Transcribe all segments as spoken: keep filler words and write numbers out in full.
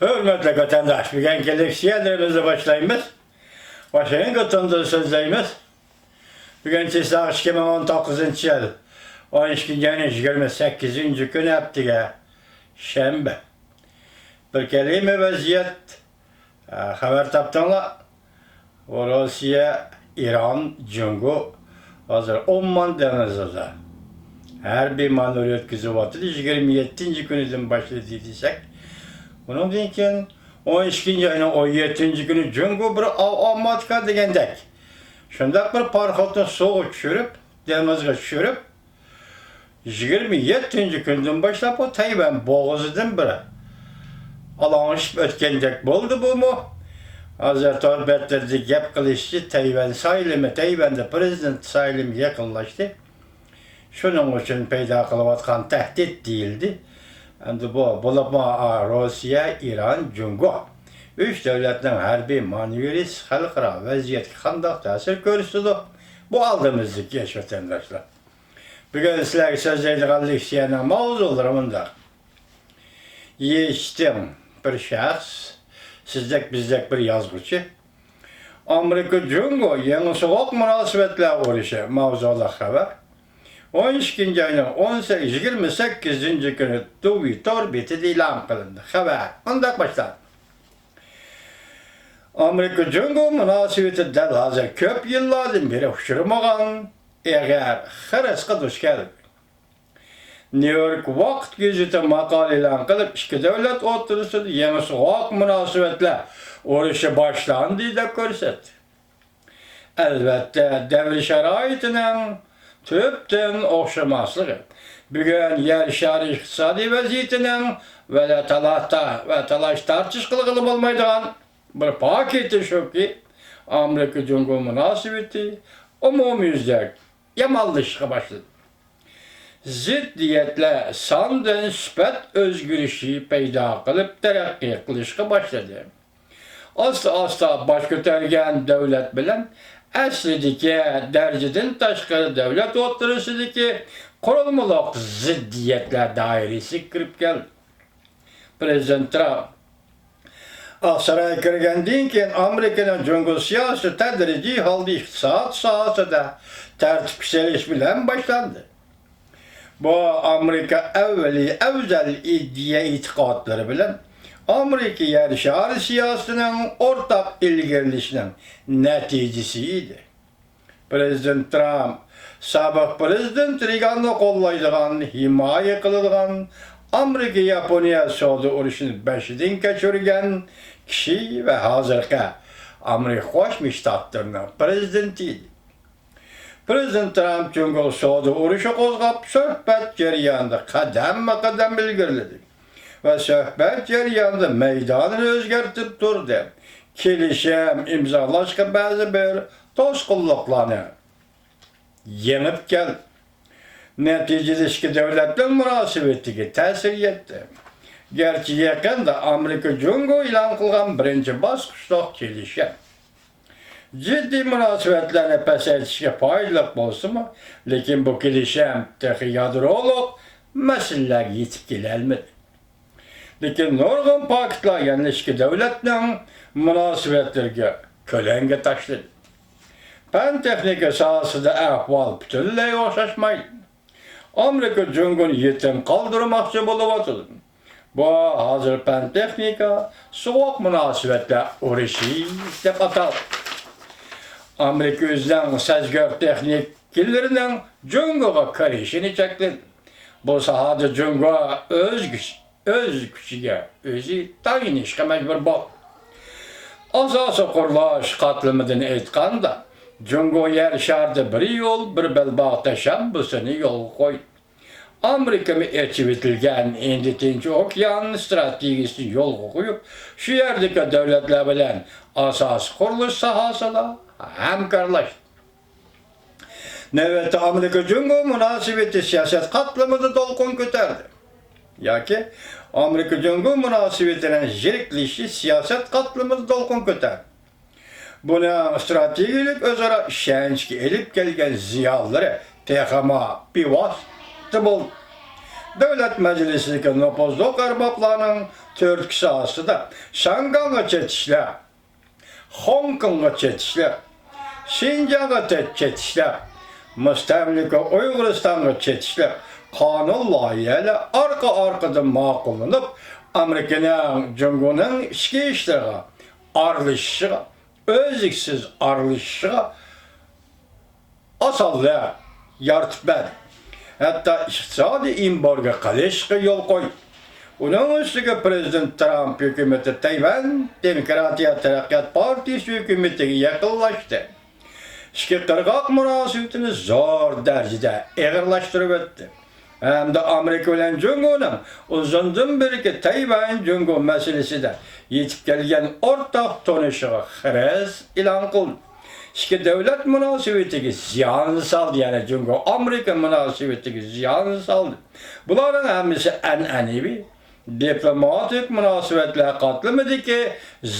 ھۆرمەتلىك ۋەتەنداش، بۈگۈنكى لېكسىيەلىرىمىزنى باشلايمىز. ۋاشىنگتوندىن سۆزلەيمىز. بۈگۈن چىسلاغ ئىككى مىڭ ئون توققۇزىنچى يىل، ئون ئىككىنچى ئاينىڭ يىگىرمە سەككىزىنچى كۈنى، ھەپتىگە شەنبە. بىر كەلىمە ۋەزىيەت، ئە، خەۋەر تاپتىڭلار. روسىيە، ئىران، جۇڭگو ھازىر ئومان دېڭىزىدا ھەربىي مانېۋىر ئۆتكۈزۈۋاتىدۇ. يىگىرمە يەتتىنچى كۈنىدىن باشلىدى دېسەك، ئۇنىڭدىن كېيىن ئون ئىككىنچى ئاينىڭ ئون يەتتىنچى كۈنى جۇڭگو بىر ئاۋ ئالماتقا دېگەندەك شۇنداق بىر پاراخوتنى سۇغا چۈشۈرۈپ، دېڭىزغا چۈشۈرۈپ، يىگىرمە يەتتىنچى كۈندىن باشلاپ بۇ تەيۋەن بوغۇزىدىن بىر ئالاڭلىشىپ ئۆتكەندەك بولدى بۇمۇ. ھازىر تور بەتلىرىدە گەپ قىلىشىچە، تەيۋەن سايلىمى، تەيۋەندە پىرېزىدېنت سايلىمى يېقىنلاشتى. شۇنىڭ ئۈچۈن پەيدا قىلىۋاتقان تەھدىت دېيىلدى. ئەمدى بۇ، بولۇپمۇ، ئا، روسىيە، ئىران، جۇڭگو ئۈچ دۆلەتنىڭ ھەربىي مانېۋىرى خەلقئارا ۋەزىيەتكە قانداق تەسىر كۆرسىتىدۇ؟ بۇ ئالدىمىزدىكى ئىش، ۋەتەنداشلار. بۈگۈن سىلەرگە سۆزلەيدىغان لېكسىيەنىڭ ماۋزۇلىرى مۇنداق. يېشىتىڭ، بىر شەخس، سىزدەك بىزدەك بىر يازغۇچى. ئامېرىكا جۇڭگو يېڭى سوغۇق مۇناسىۋەتلەر ئۇرۇشى ماۋزۇلۇق خەۋەر. ئون ئىككىنچى ئاينىڭ ئون سەككىز، يىگىرمە سەككىزىنچى كۈنى دۇۋى تور بېتىدە ئېلان قىلىندى. خەۋەر مۇنداق باشلاندى. ئامېرىكا جۇڭگو مۇناسىۋىتى دەل ھازىر كۆپ يىللاردىن بېرى ئۇچرىمىغان ئېغىر خىرىسقا دۇچ كەلدى. نيۇ يورك ۋاقىت گېزىتى ماقالە ئېلان قىلىپ، ئىككى دۆلەت ئوتتۇرىسىدا يېڭى سوغۇق مۇناسىۋەتلەر ئۇرۇشى باشلاندى دەپ كۆرسەتتى. ئەلۋەتتە، دەۋر شارائىتىنىڭ تۈپتىن ئوخشىماسلىقى، بۈگۈن يەر شارى ئىقتىسادىي ۋەزىيىتىنىڭ ۋە تالاش-، ۋە تالاش-تارتىش قىلغىلى بولمايدىغان بىر پاكىتى شۇكى، ئامېرىكا جۇڭگو مۇناسىۋىتى ئومۇميۈزلۈك يامانلىشىشقا باشلىدى. زىددىيەتلەر ساندىن سۈپەت ئۆزگىرىشى پەيدا قىلىپ، تەرەققىي قىلىشقا باشلىدى. ئاستا-ئاستا باش كۆتەرگەن دۆلەت بىلەن ئەسلىدىكى دەرىجىدىن تاشقىرى دۆلەت ئوتتۇرىسىدىكى قۇرۇلمىلىق زىددىيەتلەر دائىرىسىگە كىرىپ كەلدى. پىرېزىدېنت ترامپ ئاقسارايغا كىرگەندىن كېيىن، ئامېرىكىنىڭ جۇڭگو سىياسىتى تەدرىجىي ھالدا ئىقتىساد ساھەسىدە تەرتىپكە سېلىش بىلەن باشلاندى. بۇ ئامېرىكا ئەۋۋەلىي ئەۋزەل ئىدىيە ئېتىقادلىرى بىلەن ئامېرىكا يەر شارى سىياسىتىنىڭ ئورتاق ئىلگىرىلىشىنىڭ نەتىجىسى ئىدى. پىرېزىدېنت ترامپ سابىق پىرېزىدېنت رېگاننى قوللايدىغان، ھىمايە قىلىدىغان، ئامېرىكا-ياپونىيە سودا ئۇرۇشىنى بېشىدىن كەچۈرگەن كىشى ۋە ھازىرقى ئامېرىكا قوشما شتاتلىرىنىڭ پىرېزىدېنتى ئىدى. پىرېزىدېنت ترامپ جۇڭگو سودا ئۇرۇشى قوزغاپ، سۆھبەت جەريانىدا قەدەممۇ قەدەم ئىلگىرىلىدى ۋە سۆھبەت جەريانىدا مەيدانىنى ئۆزگەرتىپ تۇردى. كېلىشىم ئىمزالاشقا بەزى بىر توسقۇنلۇقلارنى يېڭىپ كەلدى. نەتىجىدە ئىككى دۆلەتنىڭ مۇناسىۋىتىگە تەسىر يەتتى. گەرچە يېقىندا ئامېرىكا جۇڭگو ئېلان قىلغان بىرىنچى باسقۇچلۇق كېلىشىم جىددىي مۇناسىۋەتلەرنى پەسەيتىشكە پايدىلىق بولسىمۇ، لېكىن بۇ كېلىشىم تېخى يادرولۇق مەسىلىلەرگە يېتىپ كېلەلمىدى. لېكىن نۇرغۇن پاكىتلار يەنە ئىككى دۆلەتنىڭ مۇناسىۋەتلىرىگە كۆلەڭگە تاشلىدى. پەن-تېخنىكا ساھەسىدە ئەھۋال پۈتۈنلەي ئوخشاشمايدۇ. ئامېرىكا جۇڭگونى يېتىم قالدۇرماقچى بولۇۋاتىدۇ. بۇ ھازىر پەن-تېخنىكا، سوغۇق مۇناسىۋەتلەر ئۇرۇشى دەپ ئاتالدى. ئامېرىكا ئۆزىنىڭ سەزگۈر تېخنىكلىرىنىڭ جۇڭگوغا كىرىشىنى چەكلىدى. بۇ ساھەدە جۇڭگو ئۆز كۈچ-، ئۆز كۈچىگە ئۆزى تايىنىشقا مەجبۇر بولدى. ئاساسىي قۇرۇلۇش قاتلىمىدىن ئېيتقاندا، جۇڭگو يەر شارىدا بىر يول، بىر بەلباغ تەشەببۇسىنى يولغا قويدى. ئامېرىكىمۇ ئېچىۋېتىلگەن ھىندى تىنچ ئوكيان ئىستراتېگىيىسىنى يولغا قويۇپ، شۇ يەردىكى دۆلەتلەر بىلەن ئاساسىي قۇرۇلۇش ساھەسىدە ھەمكارلاشتى. نۆۋەتتە ئامېرىكا جۇڭگو مۇناسىۋىتى سىياسەت قاتلىمىدا دولقۇن كۆتەردى. ياكى ئامېرىكا جۇڭگو مۇناسىۋىتىنىڭ يىرىكلىشىشى سىياسەت قاتلىمىدا دولقۇن كۆتەردى. بۇنىڭ ئىستراتېگىيەلىك ئۆزئارا ئىشەنچكە ئېلىپ كەلگەن زىيانلىرى تېخىمۇ بىۋاسىتە بولدى. دۆلەت مەجلىسىدىكى نوپۇزلۇق ئەربابلارنىڭ تۈرتكىسى ئاستىدا شياڭگاڭغا چېتىشلىق، خوڭكوڭغا چېتىشلىق، شىنجاڭغا چېتىشلىق، مۇستەملىكە ئۇيغۇرىستانغا چېتىشلىق قانۇن لايىھەلەر ئارقا-ئارقىدىن ماقۇللىنىپ، ئامېرىكىنىڭ جۇڭگونىڭ ئىچكى ئىشلىرىغا ئارىلىشىشىغا، ئۈزلۈكسىز ئارىلىشىشىغا ئاسانلىق يارىتىپ بەردى. ھەتتا ئىقتىسادىي ئېمبارگو قىلىشقا يول قويدى. ئۇنىڭ ئۈستىگە پىرېزىدېنت ترامپ ھۆكۈمىتى تەيۋەن دېموكراتىيە تەرەققىيات پارتىيىسى ھۆكۈمىتىگە يېقىنلاشتى. ئىككى قىرغاق مۇناسىۋىتىنى زور دەرىجىدە ئېغىرلاشتۇرۇۋەتتى ھەمدە ئامېرىكا بىلەن جۇڭگونىڭ ئۇزۇندىن بېرىكى تەيۋەن جۇڭگو مەسىلىسىدە يېتىپ كەلگەن ئورتاق تونۇشىغا خىرىس ئېلان قىلدى. ئىككى دۆلەت مۇناسىۋىتىگە زىيان سالدى، يەنى جۇڭگو ئامېرىكا مۇناسىۋىتىگە زىيان سالدى. بۇلارنىڭ ھەممىسى ئەنئەنىۋى دىپلوماتىك مۇناسىۋەتلەر قاتلىمىدىكى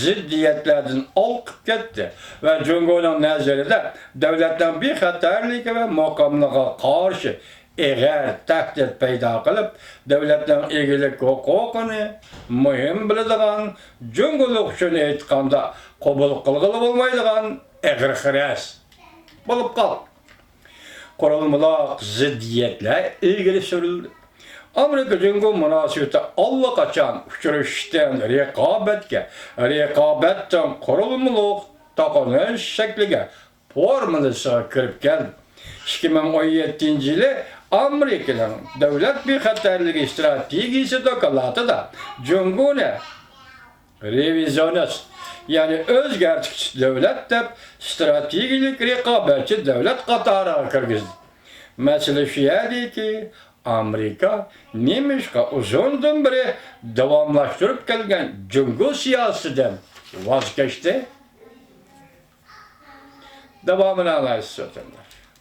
زىددىيەتلەردىن ئالقىپ كەتتى ۋە جۇڭگونىڭ نەزىرىدە دۆلەتنىڭ بىخەتەرلىكى ۋە مۇقىملىقىغا قارشى ئېغىر تەھدىت پەيدا قىلىپ، دۆلەتنىڭ ئىگىلىك ھوقۇقىنى مۇھىم بىلىدىغان جۇڭگولۇق ئۈچۈن ئېيتقاندا قوبۇل قىلغىلى بولمايدىغان ئېغىر خىرىس بولۇپ قالدى. قۇرۇلمىلىق زىددىيەتلەر ئىلگىرى سۈرۈلدى. ئامېرىكا جۇڭگو مۇناسىۋىتى ئاللىقاچان ئۇچرىشىشتىن رىقابەتكە، رىقابەتتىن قۇرۇلمىلىق توقۇنۇش شەكلىگە، فورمۇلىسىغا كىرىپ كەلدى. ئىككى مىڭ ئون يەتتىنچى يىلى ئامېرىكىنىڭ دۆلەت بىخەتەرلىكى ئىستراتېگىيىسى دوكلاتىدا جۇڭگونى رېۋىزىيونىست، يەنى ئۆزگەرتكۈچى دۆلەت دەپ، ئىستراتېگىيەلىك رىقابەتچى دۆلەت قاتارىغا كىرگۈزدى. مەسىلە شۇ يەردىكى، ئامېرىكا نېمىشقا ئۇزۇندىن بېرى داۋاملاشتۇرۇپ كەلگەن جۇڭگو سىياسىتىدىن ۋاز كەچتى؟ داۋامىنى ئاڭلايسىز، ۋەتەنداشلار.